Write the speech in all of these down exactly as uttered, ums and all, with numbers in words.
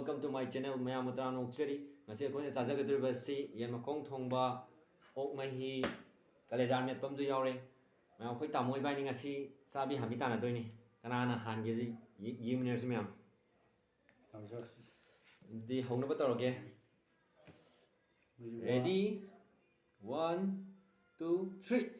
Welcome to my channel, ꯃꯌꯥꯝꯕꯨ ꯇꯔꯥꯝꯅ ꯑꯣꯛꯆꯔꯤ꯫ ꯉꯁꯤ ꯑꯩꯈꯣꯏꯅ ꯆꯥꯖꯒꯗꯧꯔꯤꯕ ꯑꯁꯤ ꯌꯦꯟ ꯃꯈꯣꯡ ꯊꯣꯡꯕ, ꯑꯣꯛ ꯃꯍꯤ, ꯀꯂꯦꯖꯥ ꯃꯦꯠꯄ ꯑꯃꯁꯨ ꯌꯥꯎꯔꯦ꯫ ꯃꯌꯥꯝ, ꯑꯩꯈꯣꯏ ꯇꯥꯃꯣ ꯏꯕꯥꯅꯤ ꯉꯁꯤ ꯆꯥꯕꯤ ꯍꯥꯕꯤ ꯇꯥꯟꯅꯗꯣꯏꯅꯤ꯫ ꯀꯅꯥꯅ ꯍꯥꯟꯒꯦꯁꯤ ꯌꯦ-, ꯌꯦꯡꯃꯤꯟꯅꯔꯁꯤ ꯃꯌꯥꯝ꯫ ꯍꯧꯖꯤꯛ ꯑꯗꯨꯗꯤ ꯍꯧꯅꯕ ꯇꯧꯔꯒꯦ꯫ ꯃꯌꯨꯝ Ready? One, two, three.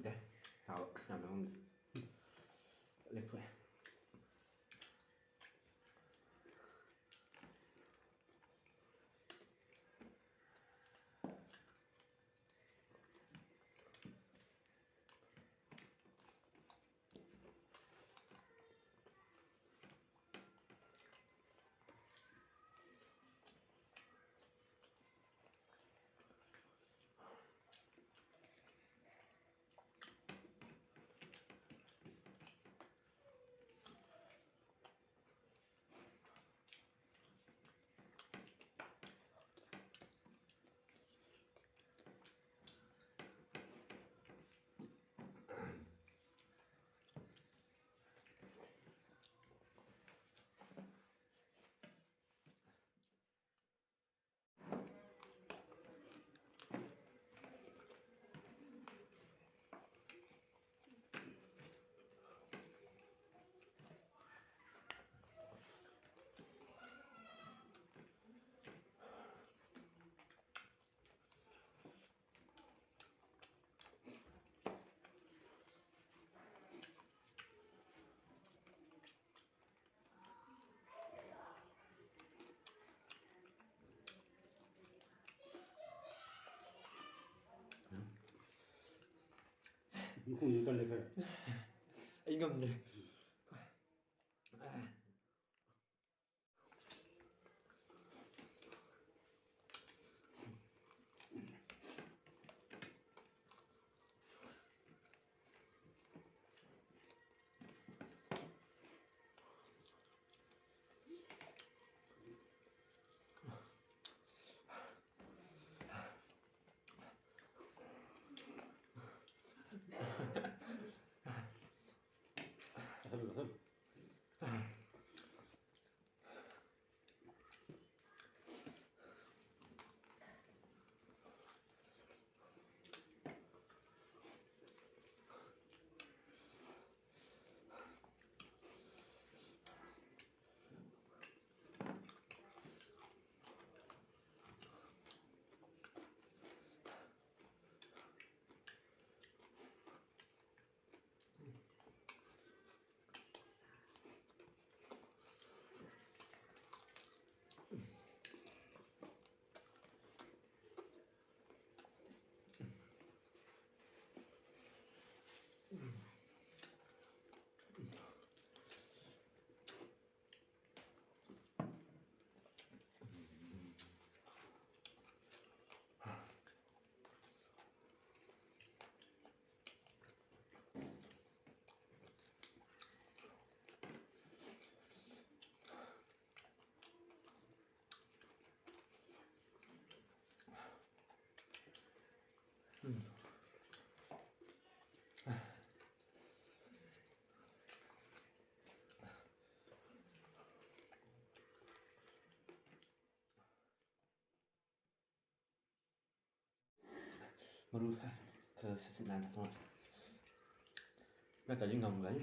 ꯇꯦ꯫ ꯆꯥꯕ ꯌꯥꯝ ꯌꯥꯎꯔꯝꯗꯦ꯫ ꯂꯦꯛꯊꯣꯛꯑꯦ꯫ ꯃꯈꯣꯡꯁꯨ ꯀꯜꯂꯦ ꯈꯔ꯫ ꯑꯩ ꯉꯝꯗ꯭ꯔꯦ꯫ ꯃꯔꯨ ꯈꯔ ꯁꯤꯠ ꯁꯤꯠ ꯅꯥꯟ ꯊꯣꯛꯑꯣ꯫ ꯅꯠꯇ꯭ꯔꯗꯤ ꯉꯝꯒꯅꯤ꯫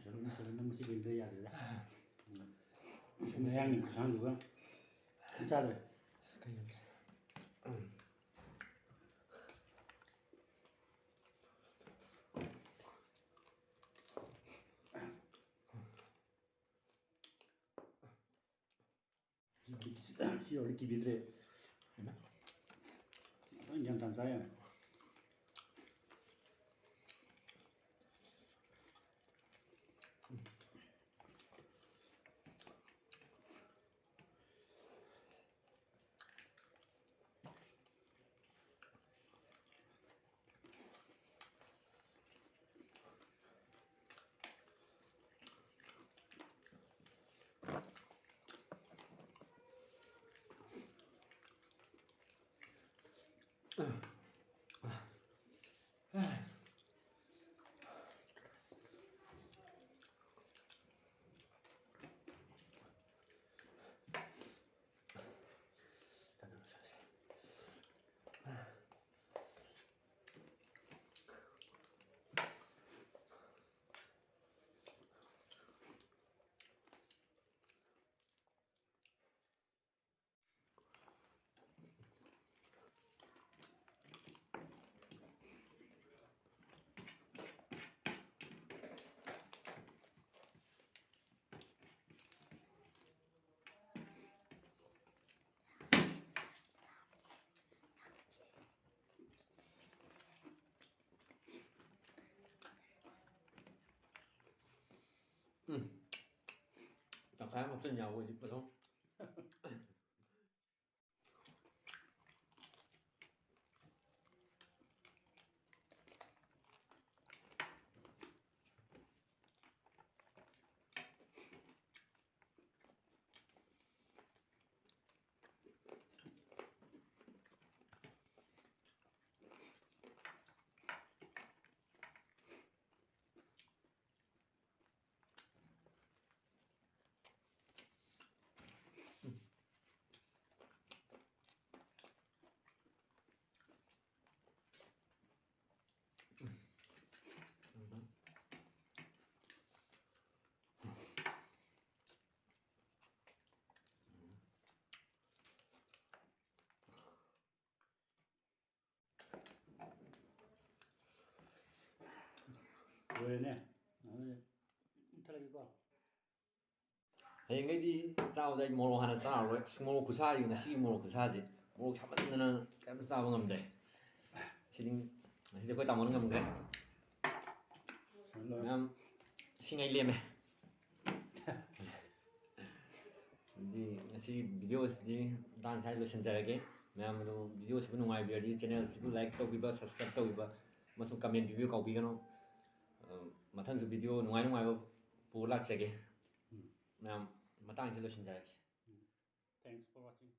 ꯁꯔꯨ, ꯁꯔꯨ ꯅꯪ ꯃꯁꯤ ꯀꯩꯝꯇ ꯌꯥꯗ꯭ꯔꯦꯗ꯫ ꯎꯝ꯫ ꯃꯌꯥꯡꯒꯤ ꯈꯨꯠꯁꯥꯡꯗꯨꯒ ꯆꯥꯗ꯭ꯔꯦ꯫ ꯀꯩꯅꯣ? ꯎꯝ꯫ ꯁꯤ ꯌꯧꯔꯗꯤ ꯀꯤꯕꯤꯗ꯭ꯔꯦ꯫ ꯍꯩꯃꯥ꯫ ꯂꯣꯏ ꯒ꯭ꯌꯥꯟ ꯇꯥꯅ ꯆꯥ ꯌꯥꯔꯦ꯫ ꯃꯌꯥꯝ ꯍꯥꯞꯆꯤꯟ ꯌꯥꯕ ꯑꯣꯏꯗꯤ ꯐꯗꯧ꯫ ꯂꯣꯏꯔꯦꯅꯦ꯫ ꯑꯗꯨꯗꯤ ꯃꯨꯠꯊꯠꯂꯒꯦꯀꯣ꯫ ꯍꯌꯦꯡꯈꯩꯗꯤ ꯆꯥꯕꯗ ꯑꯩ ꯃꯣꯔꯣꯛ ꯍꯥꯟꯅ ꯆꯥꯔꯔꯣꯏ꯫ ꯑꯁ, ꯃꯣꯔꯣꯛ ꯈꯨꯁꯥꯁꯤ, ꯉꯁꯤꯒꯤ ꯃꯣꯔꯣꯛ ꯈꯨꯁꯥꯁꯤ, ꯃꯣꯔꯣꯛ ꯁꯥꯃꯟꯗꯅ ꯀꯔꯤꯝꯇ ꯆꯥꯕ ꯉꯝꯗ꯭ꯔꯦ꯫ ꯁꯤꯗꯤ, ꯉꯁꯤꯗꯤ ꯑꯩꯈꯣꯏ ꯇꯥꯃꯣꯅ ꯉꯝꯈ꯭ꯔꯦ꯫ ꯃꯌꯥꯝ, ꯏꯁꯤꯡ ꯑꯩ ꯂꯦꯝꯃꯦ꯫ ꯑꯗꯨꯗꯤ ꯉꯁꯤꯒꯤ video ꯑꯁꯤꯗꯤ ꯃꯇꯥꯡ ꯁ꯭ꯋꯥꯏꯗ ꯂꯣꯏꯁꯤꯟꯖꯔꯒꯦ꯫ ꯃꯌꯥꯝ ꯑꯗꯨ video ꯑꯁꯤꯕꯨ ꯅꯨꯡꯉꯥꯏꯕꯤꯔꯗꯤ channel ꯑꯁꯤꯕꯨ like ꯇꯧꯕꯤꯕ, subscribe ꯇꯧꯕꯤꯕ ꯑꯃꯁꯨꯡ comment ꯄꯤꯕꯤꯌꯨ ꯀꯥꯎꯕꯤꯒꯅꯨ꯫ ꯑ, ꯃꯊꯪꯁꯨ video ꯅꯨꯡꯉꯥꯏ ꯅꯨꯡꯉꯥꯏꯕ ꯄꯨꯔ ꯂꯥꯛꯆꯒꯦ꯫ ꯎꯝ꯫ ꯃꯌꯥꯝ, ꯃꯇꯥꯡꯁꯤꯗ ꯂꯣꯏꯁꯤꯟꯖꯔꯒꯦ꯫ ꯎꯝ꯫ Thanks for watching.